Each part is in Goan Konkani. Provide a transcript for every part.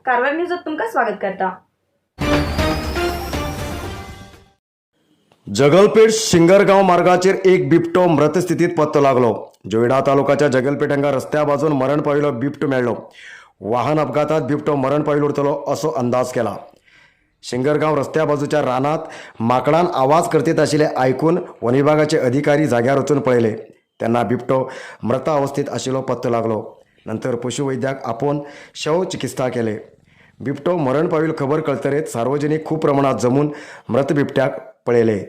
कारवार न्यूजात तुमकां स्वागत करता. जगलपेठ शिंगरगांव मार्गाचेर एक बिबटो मृत स्थितीत पत्तो लागलो. जोयडा तालुकाच्या जगलपेठ हांगा रस्त्या बाजून मरण पाविल्लो बिबटो मेळ्ळो. वाहन अपघातात बिबटो मरण पाविल्लो उरतलो असो अंदाज केला. शिंगरगांव रस्त्या बाजूच्या रानात माकडान आवाज करतीत आशिल्ले आयकून वन विभागाचे अधिकारी जाग्यार वचून पळयले तेन्ना बिबटो मृत अवस्थेत आशिल्लो पत्तो लागलो. नंतर पशुवैद्याक आपोवन शव चिकित्सा केले. बिबटो मरण पाविल्लो खबर कळतरेच सार्वजनिक खूब प्रमाणात जमून मृत बिबट्याक पळयले.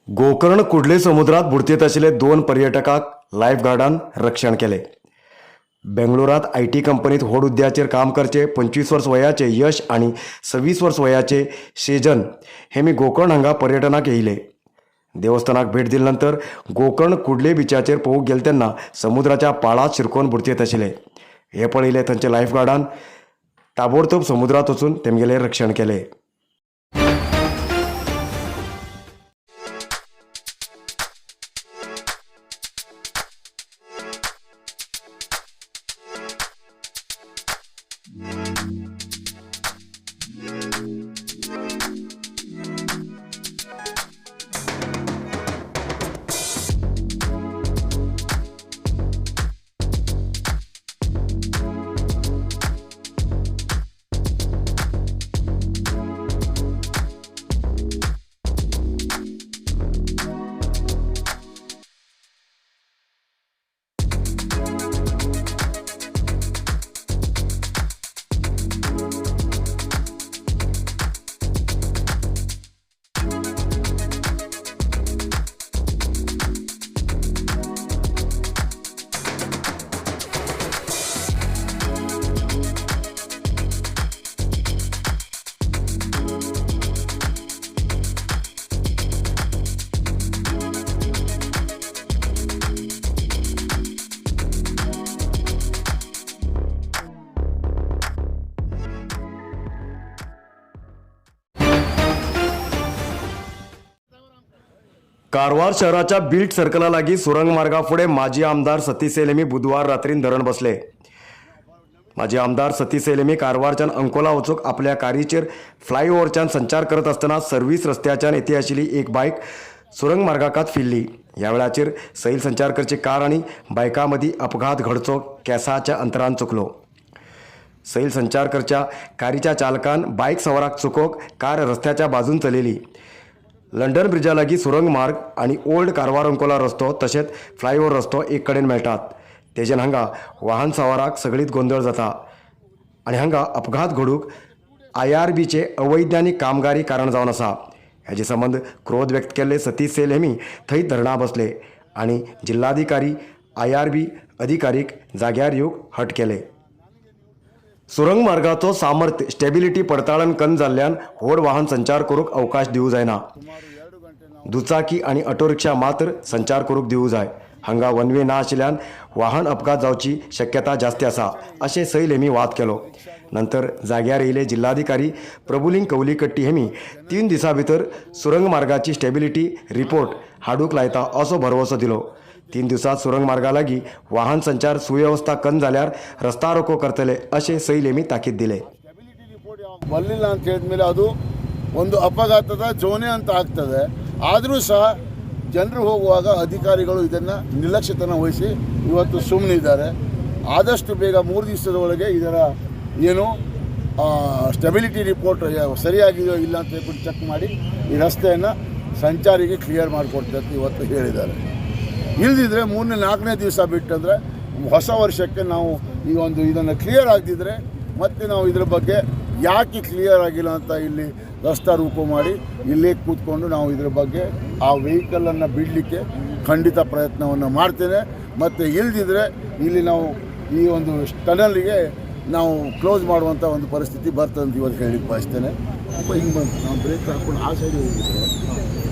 गोकर्ण कुडले समुद्रात बुडतीत आशिल्ले 2 पर्यटकांक लायफगार्डान रक्षण केले. बेंगळुरात IT कंपनीत व्हड हुद्द्याचेर काम करचे 25 वर्स वयाचे यश आनी 26 वर्स वयाचे शेजन हे मी गोकर्ण हांगा पर्यटनाक येयले. देवस्थानाक भेट दिले नंतर गोकर्ण कुडले बिचाचेर पळोवंक गेले तेन्ना समुद्राच्या पाळात शिरकोवन बुडतीत आशिल्ले. हे पळयले थंयचे लायफगार्डान ताबडतोब समुद्रात वचून तेमगेले रक्षण केले. कारवार शहराच्या बीट सर्कला लागीं सुरंग मार्गा फुडें माजी आमदार सतीश सैल बुधवार रात्रीन धरण बसले. माजी आमदार सतीश सैल कारवारच्यान अंकोला वचूंक आपल्या कारीचेर फ्लायओव्हरच्यान संचार करत आसतना सर्वीस रस्त्याच्यान येते आशिल्ली एक बायक सुरंग मार्गाकात फिरली. ह्या वेळाचेर सैल संचार करची कार आनी बायकां मदीं अपघात घडचो केसाच्या अंतरान चुकलो. सैल संचार करच्या कारीच्या चालकान बायक सवाराक चुकोवंक कार रस्त्याच्या बाजून चलयली. लंडन ब्रिजा लागीं सुरंग मार्ग आनी ओल्ड कारवार अंकोला रस्तो तशेंच फ्लायओव्हर रस्तो एक कडेन मेळटात. तेजेन हांगा वाहन सवाराक सगळीत गोंदळ जाता आनी हांगा अपघात घडूंक IRBचे अवैज्ञानीक कामगारी कारण जावन आसा. हेजे संबंद क्रोध व्यक्त केल्ले सतीश सैल हेमी थंय धरणां बसले आनी जिल्हाधिकारी IRB अधिकारीक जाग्यार येवंक हट केले. सुरंग मार्गाचो सामर्थ्य स्टेबिलिटी पडताळण कन जाल्ल्यान व्हड वाहन संचार करूंक अवकाश दिवं जायना. दुचाकी आनी ऑटो रिक्षा मात्र संचार करूंक दिवं जाय. हांगा वन वे ना आशिल्ल्यान वाहन अपघात जावची शक्यता जास्ती आसा अशें सैल हेमी वाद केलो. नंतर जाग्यार येयले जिल्हाधिकारी प्रभुलिंग कवलीकट्टी हेमी 3 दिसां भितर सुरंग मार्गाची स्टेबिलिटी रिपोर्ट हाडूंक लायता असो भरवसो दिलो. 3 दिवसात सुरंग मार्गा लागीं वाहन संचार सुवेवस्था कन जाल्यार रस्ता रोको करतले अशें सैल हेमी ताकीद दिले. ಬರಲಿಲ್ಲ ಅಂತ ಹೇಳಿದ್ಮೇಲೆ ಅದು ಒಂದು ಅಪಘಾತದ ಜೋನೆ ಅಂತ ಆಗ್ತದೆ. ಆದರೂ ಸಹ ಜನರು ಹೋಗುವಾಗ ಅಧಿಕಾರಿಗಳು ಇದನ್ನು ನಿರ್ಲಕ್ಷ್ಯತನ ವಹಿಸಿ ಇವತ್ತು ಸುಮ್ಮನಿದ್ದಾರೆ. ಆದಷ್ಟು ಬೇಗ 3 ದಿವಸದ ಒಳಗೆ ಇದರ ಏನು ಸ್ಟೆಬಿಲಿಟಿ ರಿಪೋರ್ಟ್ ಸರಿಯಾಗಿದೆಯೋ ಇಲ್ಲ ಅಂತ ಹೇಳ್ಬಿಟ್ಟು ಚೆಕ್ ಮಾಡಿ ಈ ರಸ್ತೆಯನ್ನು ಸಂಚಾರಿಗೆ ಕ್ಲಿಯರ್ ಮಾಡಿಕೊಡ್ತೇವೆ ಅಂತ ಇವತ್ತು ಹೇಳಿದ್ದಾರೆ. ಇಲ್ಲದಿದ್ದರೆ 3ನೇ 4ನೇ ದಿವಸ ಬಿಟ್ಟಂದರೆ ಹೊಸ ವರ್ಷಕ್ಕೆ ನಾವು ಈ ಒಂದು ಇದನ್ನು ಕ್ಲಿಯರ್ ಆಗದಿದ್ದರೆ ಮತ್ತೆ ನಾವು ಇದರ ಬಗ್ಗೆ ಯಾಕೆ ಕ್ಲಿಯರ್ ಆಗಿಲ್ಲ ಅಂತ ಇಲ್ಲಿ ರಸ್ತಾ ರೂಪು ಮಾಡಿ ಇಲ್ಲೇ ಕೂತ್ಕೊಂಡು ನಾವು ಇದರ ಬಗ್ಗೆ ಆ ವೆಹಿಕಲನ್ನು ಬಿಡಲಿಕ್ಕೆ ಖಂಡಿತ ಪ್ರಯತ್ನವನ್ನು ಮಾಡ್ತೇನೆ. ಮತ್ತು ಇಲ್ಲದಿದ್ದರೆ ಇಲ್ಲಿ ನಾವು ಈ ಒಂದು ಟನಲ್ಲಿಗೆ ನಾವು ಕ್ಲೋಸ್ ಮಾಡುವಂಥ ಒಂದು ಪರಿಸ್ಥಿತಿ ಬರ್ತದೆ ಅಂತ ಇವತ್ತು ಹೇಳಿ ಬಯಸ್ತೇನೆ. ತುಂಬ ಹಿಂಗೆ ಬಂತು. ನಾವು ಬ್ರೇಕ್ ಹಾಕ್ಕೊಂಡು ಆ ಸೈಡಿಗೆ ಹೋಗಿದ್ರೆ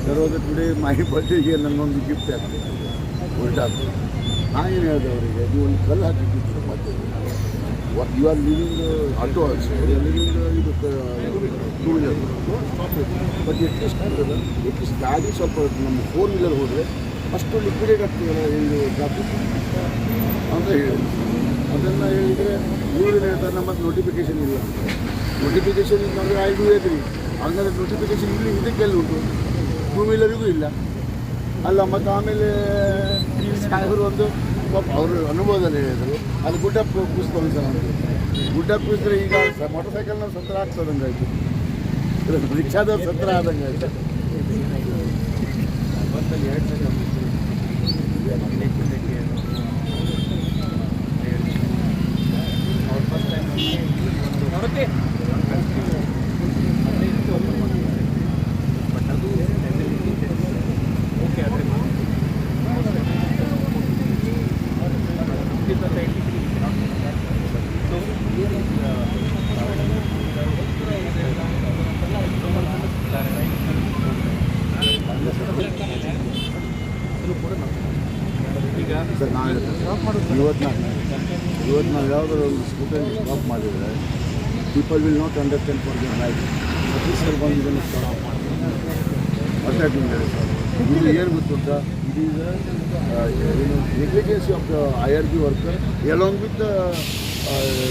ಸರ್ ಟುಡೇ my ಬರ್ಡೇಗೆ ನನಗೊಂದು ಗಿಫ್ಟ್ ಆಗ್ತದೆ, ಉಲ್ಟಾಗ್ತದೆ. ನಾನು ಏನು ಹೇಳಿದೆ ಅವರಿಗೆ, ನೀವು ಒಂದು ಕಲ್ಲು ಹಾಕಿಟ್ಟಿದ್ರು ಮತ್ತೆ you are leaving auto also, you are leaving ಇದು two wheeler, don't stop it, but at least ಆಗ್ತದೆ, ಅಟ್ಲೀಸ್ಟ್ ಗಾಡಿ ಸ್ವಲ್ಪ ನಮ್ಮ ಫೋರ್ ವೀಲರ್ ಹೋದರೆ ಅಷ್ಟು ಲಿಕ್ವಿಡೇಟ್ ಆಗ್ತದಲ್ಲ ಇದು ಟ್ರಾಫಿಕ್ ಅಂತ ಹೇಳಿದ್ರು. ಅದನ್ನು ಹೇಳಿದರೆ ಇವ್ರು ಹೇಳ್ತಾರೆ ನಮ್ಮದು ನೋಟಿಫಿಕೇಷನ್ ಇಲ್ಲ ಅಂತ. ನೋಟಿಫಿಕೇಷನ್ ಇಲ್ಲ ಅಂದರೆ I do agree. ಹಾಗಾದರೆ ನೋಟಿಫಿಕೇಷನ್ ಇಲ್ಲಿ ಇದಕ್ಕೆಲ್ಲ ಉಂಟು, ಟೂ ವೀಲರಿಗೂ ಇಲ್ಲ ಅಲ್ಲ. ಮತ್ತು ಆಮೇಲೆ ಸಾಹೇಬರು ಒಂದು ಪಾಪ ಅವರು ಅನುಭವದಲ್ಲಿ ಹೇಳಿದರು, ಅಲ್ಲಿ ಗುಡ್ಡ ಕುಸ್ಕೊಂಡು ಸರ್ ಅಂತ. ಗುಡ್ಡ ಕುಸಿದ್ರೆ ಈಗ ಮೋಟರ್ ಸೈಕಲ್ನ ಸತ್ರ ಆಗ್ತದಂಗಾಯ್ತು, ರಿಕ್ಷಾದವ್ರು ಸತ್ರ ಆದಂಗೆ ಆಯ್ತು. ಸರ್, ನಾನು ಇವತ್ತು ನಾವು ಯಾವುದಾದ್ರು ಒಂದು ಸ್ಕೂಟರ್ ಸ್ಟಾಪ್ ಮಾಡಿದರೆ people will not understand for the right. Satish sir ಬಂದು ಇದನ್ನು ಸ್ಟಾಪ್ ಮಾಡಿ ಅರ್ಥ ಆಯ್ತು ನಿಮ್ಗೆ ಸರ್. ಇದು ಏನು ಗೊತ್ತುಂಟಾ, it is ಏನು negligency of the IRB worker along with the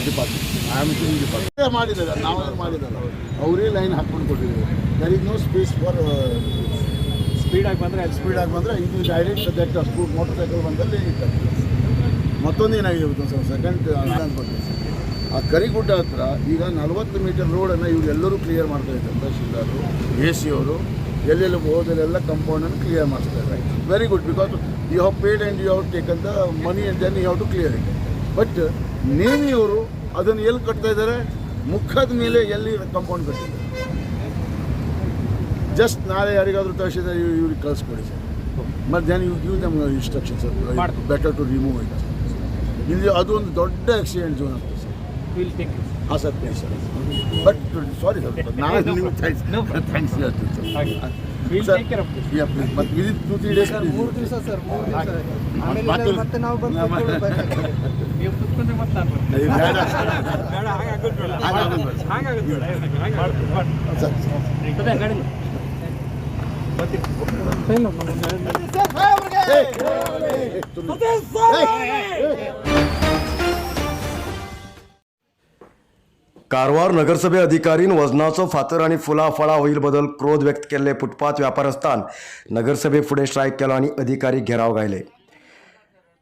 department. I am saying department ಮಾಡಿದ್ದಾರೆ, ನಾವೇನು ಮಾಡಿದಲ್ಲ, ಅವರೇ ಲೈನ್ ಹಾಕ್ಕೊಂಡು ಕೊಟ್ಟಿದ್ದಾರೆ. There is no space for ಸ್ಪೀಡಾಗಿ ಬಂದರೆ ಅಲ್ಲಿ ಸ್ಪೀಡಾಗಿ ಬಂದರೆ ಇದು ಡೈರೆಕ್ಟ್ that ಸ್ಕೂ ಮೋಟರ್ ಸೈಕಲ್ ಬಂದಲ್ಲಿ ಇಟ್ಟಾಗ್ತದೆ. ಮತ್ತೊಂದು ಏನಾಗಿದೆ ಗೊತ್ತಾ ಸರ್, ಸೆಕೆಂಡ್ ಬಂದೆ ಆ ಕರಿಗುಡ್ಡ ಹತ್ರ ಈಗ 40 ಮೀಟರ್ ರೋಡನ್ನು ಇವರೆಲ್ಲರೂ ಕ್ಲಿಯರ್ ಮಾಡ್ತಾ ಇದ್ದಾರೆ. ತಹಶೀಲ್ದಾರರು, ಎ ಸಿ ಅವರು ಎಲ್ಲೆಲ್ಲಿ ಹೋದಲ್ಲೆಲ್ಲ ಕಂಪೌಂಡನ್ನು ಕ್ಲಿಯರ್ ಮಾಡಿಸ್ತಾ ಇದ್ದಾರೆ. Very good, because you have paid and you have taken the money and then you have to clear it. But ನೇಮಿಯವರು ಅದನ್ನು ಎಲ್ಲಿ ಕಟ್ತಾ ಇದ್ದಾರೆ? ಮುಖದ ಮೇಲೆ ಎಲ್ಲಿ ಕಂಪೌಂಡ್ ಕಟ್ಟಿದ್ದಾರೆ? ಜಸ್ಟ್ ನಾಳೆ ಯಾರಿಗಾದರೂ ತಹಶೀಲ್ದಾರ್ ಇವ್ರಿಗೆ ಕಳಿಸ್ಕೊಡಿ ಸರ್. ಮತ್ತು then you give them instruction sir, better to remove it. ಇಲ್ಲಿ ಅದು ಒಂದು ದೊಡ್ಡ ಆಕ್ಸಿಡೆಂಟ್ ಝೋನ್ ಆಗ್ತದೆ ಸರ್. Will take. ಹಾಂ sir, please sir. But sorry sir, ನಾನು ನಿಮ್ಗೆ thanks thanks ಹೇಳ್ತೀನಿ sir. Will Sir. Take care of this. Yeah, please. But within 2-3 days. 3 ದಿವಸ ಸರ್, 3 ದಿವಸ ಆಮೇಲೆ ಮತ್ತೆ ನಾವು ಬಂದು ಕೂತ್ಕೊಳ್ಬೇಕಾಗ್ತದೆ. ನೀವು ಕುತ್ಕೊಂಡ್ರೆ ಮತ್ತೆ ನಾನು ಬರ್ತೀನಿ. ಬೇಡ, ಹಾಗಾಗೋದು ಬೇಡ. ಹಾಗಾಗೋದು ಬೇಡ. ಹಾಗಾಗೋದು ಬೇಡ. ಹಾಗಾಗೋದು ಬೇಡ. ಸರ್. ಅದೇ ಗಾಡಿ ಬರ್ತೀನಿ. कारवार नगरसभे अधिकारीन वजनाचो फातर आनी फुलां फळां होईल बदल क्रोध व्यक्त केल्ले फुटपाथ व्यापारस्थान नगरसभे फुडें स्ट्रायक केलो आनी अधिकारी घेराव घायले.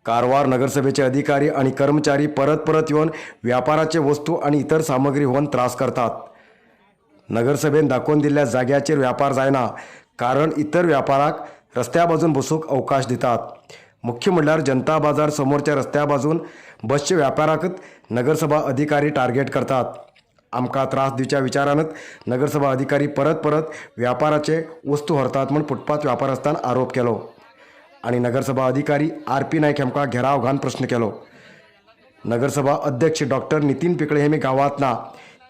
कारवार नगरसभेचे अधिकारी आनी कर्मचारी परत परत येवन व्यापाराचे वस्तू आनी इतर सामग्री व्हरून त्रास करतात. नगरसभेन दाखोवन दिल्ल्या जाग्याचेर व्यापार जायना, कारण इतर व्यापाराक रस्त्या बाजून बसूंक अवकाश दितात. मुख्य म्हणल्यार जनता बाजार समोरच्या रस्त्या बाजून बसचे व्यापाराकच नगरसभा अधिकारी टार्गेट करतात. आमकां त्रास दिवच्या विचारानच नगरसभा अधिकारी परत परत व्यापाराचे वस्तू व्हरतात म्हूण फुटपाथ व्यापारस्थान आरोप केलो आनी नगरसभा अधिकारी आर पी नायक हांकां घेराव घालून प्रश्न केलो. नगरसभा अध्यक्ष डॉक्टर नितीन पिकळे हे मी गांवांत ना,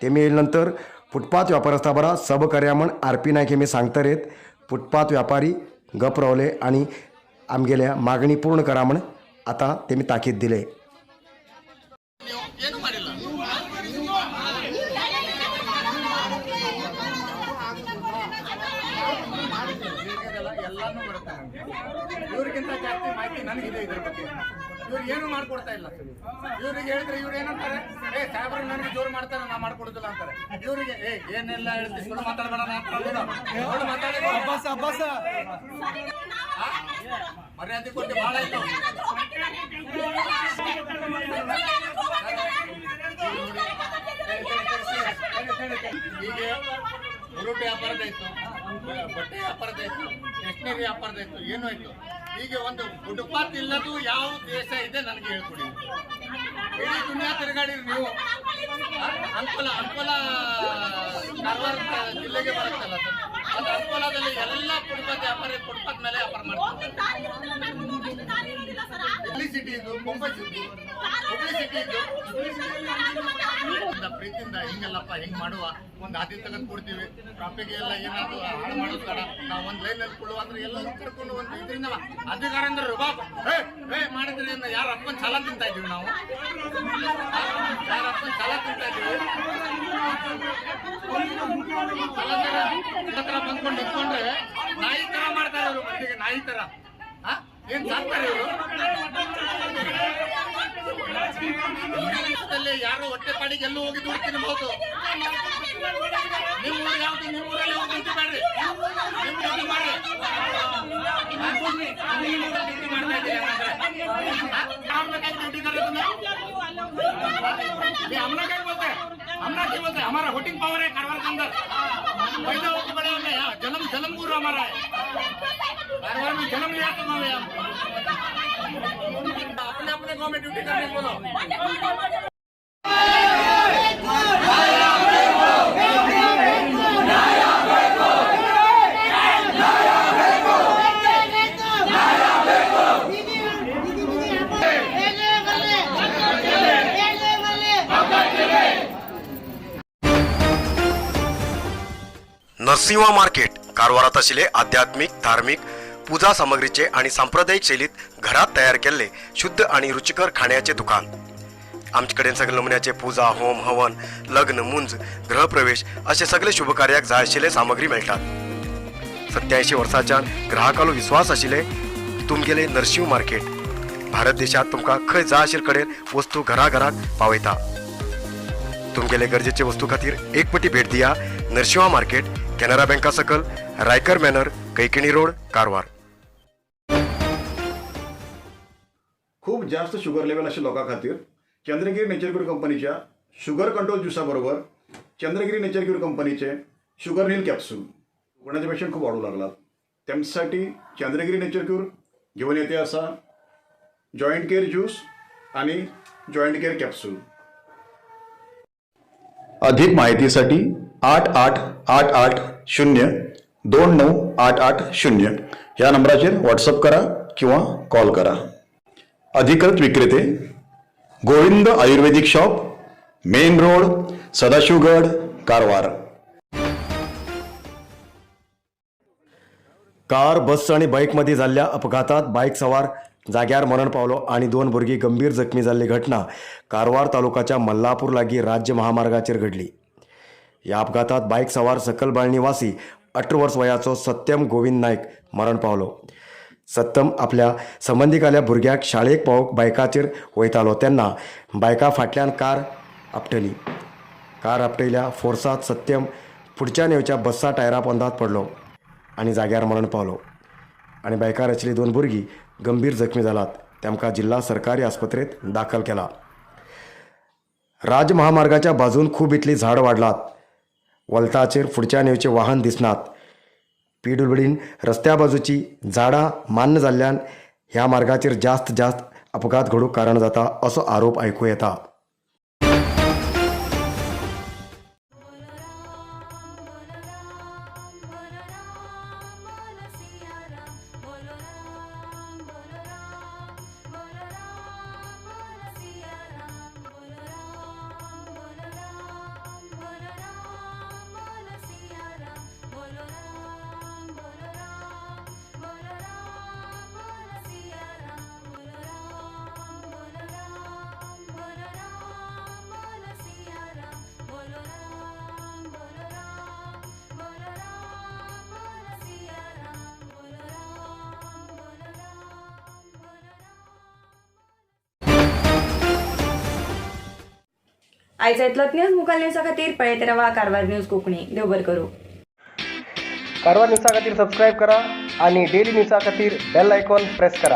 तेमी येयले नंतर फुटपाथ व्यापारस्था बरा सब करया म्हण आर पी नायक हे मी सांगतरेत फुटपाथ व्यापारी गप रावले आनी आमगेल्या मागणी पूर्ण करा म्हण आतां तेमी ताकीद दिले. ಏನು ಮಾಡಿಲ್ಲ. ಎಲ್ಲಾನು ಬರುತ್ತೆ ನನಗೆ. ಇವ್ರಿಗಿಂತ ಜಾಸ್ತಿ ಮಾಹಿತಿ ನನಗಿದೆ ಇದ್ರ ಬಗ್ಗೆ. ಇವ್ರು ಏನು ಮಾಡ್ಕೊಡ್ತಾ ಇಲ್ಲ. ಇವ್ರಿಗೆ ಹೇಳಿದ್ರೆ ಇವ್ರು ಏನಂತಾರೆ, ಏ ಸಾಹೇಬ್ರು ನನಗೆ ಜೋರು ಮಾಡ್ತಾರೆ, ನಾ ಮಾಡ್ಕೊಡುದಿಲ್ಲ ಅಂತಾರೆ. ಇವರಿಗೆ ಏ ಏನೆಲ್ಲ ಹೇಳ್ತಿ, ಸುಳ್ಳು ಮಾತಾಡಬೇಡ ಸುಳ್ಳು ಮಾತಾಡಿ ಮರ್ಯಾದೆ ಕೊಟ್ಟು ಬಹಳ ಆಯ್ತು. ಈಗ ಉರುಟು ವ್ಯಾಪಾರದಾಯ್ತು, ಬಟ್ಟೆ ವ್ಯಾಪಾರದಾಯ್ತು, ಸ್ಟೇಷನರಿ ವ್ಯಾಪಾರದಾಯ್ತು, ಏನೋ ಆಯ್ತು. ಈಗ ಒಂದು ಫುಟ್ಪಾತ್ ಇಲ್ಲದು ಯಾವ ದೇಶ ಇದೆ ನನಗೆ ಹೇಳ್ಕೊಡಿ. ಇಡೀ ದುನಿಯಾ ತಿರುಗಾಡಿರಿ ನೀವು. ಅಂಕೋಲ ಅಂಕೋಲ ಕಾರವಾರ ಜಿಲ್ಲೆಗೆ ಬರುತ್ತಲ್ಲ ಸರ್, ಅದು ಅಂಕೋಲಾದಲ್ಲಿ ಎಲ್ಲ ಫುಟ್ಪಾತ್ ವ್ಯಾಪಾರಿ ಫುಟ್ಪಾತ್ ಮೇಲೆ ವ್ಯಾಪಾರ ಮಾಡ್ತಾರೆ. ಇಲ್ಲಿ ಸಿಟಿ ಇದು ಮುಂಬೈ ಸಿಟಿ. ಹುಬ್ಳಿ ಸಿಟಿ ಇದು. ಪ್ರೀತಿಯಿಂದ ಹಿಂಗಲ್ಲಪ್ಪ, ಹಿಂಗ್ ಮಾಡುವ ಒಂದ್ ಹಾದಿ ತೆಗೆದು ಕೊಡ್ತೀವಿ. ಟ್ರಾಫಿಕ್ ಎಲ್ಲ ಏನಾದ್ರು ಹಾಳು ಮಾಡೋದು ಬೇಡ. ನಾವು ಒಂದ್ ಲೈನ್ ಅಲ್ಲಿ ಕೊಡುವ ಅಂದ್ರೆ ಎಲ್ಲರೂ ಕರ್ಕೊಂಡು ಒಂದು ಇದರಿಂದ ಅಧಿಕಾರ ಅಂದ್ರೆ ರುಬಾಬ್ ಹೇ ಹೇ ಮಾಡಿದ್ರೆ ಯಾರ ಅಪ್ಪನ್ ಸಾಲ ತಿಂತಾ ಇದೀವಿ ನಾವು? ಯಾರ ಅಪ್ಪನ್ ಸಾಲ ತಿಂತಾ ಇದೀವಿ? ತರ ಬಂದ್ಕೊಂಡು ನಿಂತ್ಕೊಂಡ್ರೆ ನಾಯಿ ತರ ಮಾಡ್ತಾರೆ ಇವರು ಮಂದಿಗೆ, ನಾಯಿ ತರ. ಏನ್ ಸಾಕ್ತಾರೆ ಇವರು? ಯಾರು ಹೊಟ್ಟೆ ಪಾಡಿಗೆ ಎಲ್ಲೂ ಹೋಗಿ ದುಡ್ಡು ತಿನ್ಬಹುದು. ನಿಮ್ಮ ಊರು ಯಾವ್ದು? ನಿಮ್ಮ ಊರಲ್ಲಿ ಹೋಗಿ ಡ್ಯೂಟಿ ಮಾಡ್ರಿ, ನಿಮ್ ಡ್ಯೂಟಿ ಮಾಡ್ರಿ. ಡ್ಯೂಟಿ ಮಾಡ್ತಾ ಇದ್ದೀರಿ ड्यूटी कर रहे तुम्हें? हमना क्या बोलते हैं, हमना क्या बोलते हैं? हमारा वोटिंग पावर है कारवार के अंदर। पैदा होके बड़े हमने यहाँ, जन्म जन्म गुरु हमारा है। कारवार में जन्म लिया तो हमें अपने अपने गाँव में ड्यूटी करने बोलो। नरसिंहा मार्केट कारवारात आशिल्ले आध्यात्मिक, धार्मिक पूजा सामग्रीचे आणि सांप्रदायिक शैलीत घरात तयार केल्ले शुद्ध आणि रुचिकर खाण्याचे दुकान. आमचे कडेन सगळे नमुन्याचे पूजा, होम, हवन, लग्न, मुंज, गृहप्रवेश असे सगळे शुभकार्याक जाय आशिल्ले सामग्री मेळटात. 87 वर्सांच्यान ग्राहकालो विश्वास आशिल्ले तुमगेले नरसिंह मार्केट भारत देशात तुमकां खंय जाय आशिल्ले कडेन वस्तू घराघराक पावयता. तुमगेले गरजेचे वस्तू खातीर एक पटी भेट दिया नरसिंहा मार्केट, कॅनरा बँका सकल, रायकर मॅनर, कैकिणी रोड, कारवार. खूप जास्त शुगर लेवल आशिल्ल्या लोकां खातीर चंद्रगिरी नेचर क्यूर कंपनीच्या शुगर कंट्रोल ज्युसा बरोबर चंद्रगिरी नेचर क्यूर कंपनीचे शुगर नील कॅप्सूल. कोणाचे पेशंट खूप वाढू लागलात त्यांच्यासाठी चंद्रगिरी नेचर क्यूर घेऊन येते असा जॉईंट केअर ज्यूस आणि जॉईंट केअर कॅप्सूल. अधिक माहितीसाठी 888880 29880 ह्या नंबराचेर व्हॉट्सअप करा किंवा कॉल करा. अधिकृत विक्रेते Govind Ayurvedic shop, main road, Sadashivgad, Karwar. Car, bus आणि बाईकमध्ये जाल्ल्या अपघातात बाईक सवार जाग्यार मरण पावलो आणि 2 भुरगीं गंभीर जखमी जाल्ली घटना कारवार तालुकाच्या मल्लापूर लागीं राज्य महामार्गाचेर घडली. ह्या अपघातात बाईक सवार सकलबाळ निवासी 18 वर्स वयाचो सत्यम गोविंद नायक मरण पावलो. सत्यम आपल्या संबंदिकाल्या भुरग्याक शाळेक पावोवंक बायकाचेर वयतालो तेन्ना बायका फाटल्यान कार आपटली. कार आपटयल्या फोर्सात सत्यम फुडच्यान येवच्या बस्सा टायरा पोंदात पडलो आनी जाग्यार मरण पावलो आनी बायकार आशिल्लीं 2 भुरगीं गंभीर जखमी जालात. तेमकां जिल्हा सरकारी आस्पत्रेंत दाखल केला. राज्य महामार्गाच्या बाजून खूब इतलीं झाड वाडलात. वलताचेर फुडच्यान येवचें वाहन दिसनात. पीडब्ल्यूडीन रस्त्या बाजूची झाडां मान्न जाल्ल्यान ह्या मार्गाचेर जास्त जास्त अपघात घडूंक कारण जाता असो आरोप आयकूं येता. आयचा इतलोच न्यूज. मुखाल न्यूजा खातीर पळयत रावा कारवार न्यूज कोंकणी. देव बरें करूं. कारवार न्यूजा खातीर सबस्क्रायब करा आणि डेली न्यूजा खातीर बेल आयकॉन प्रेस करा.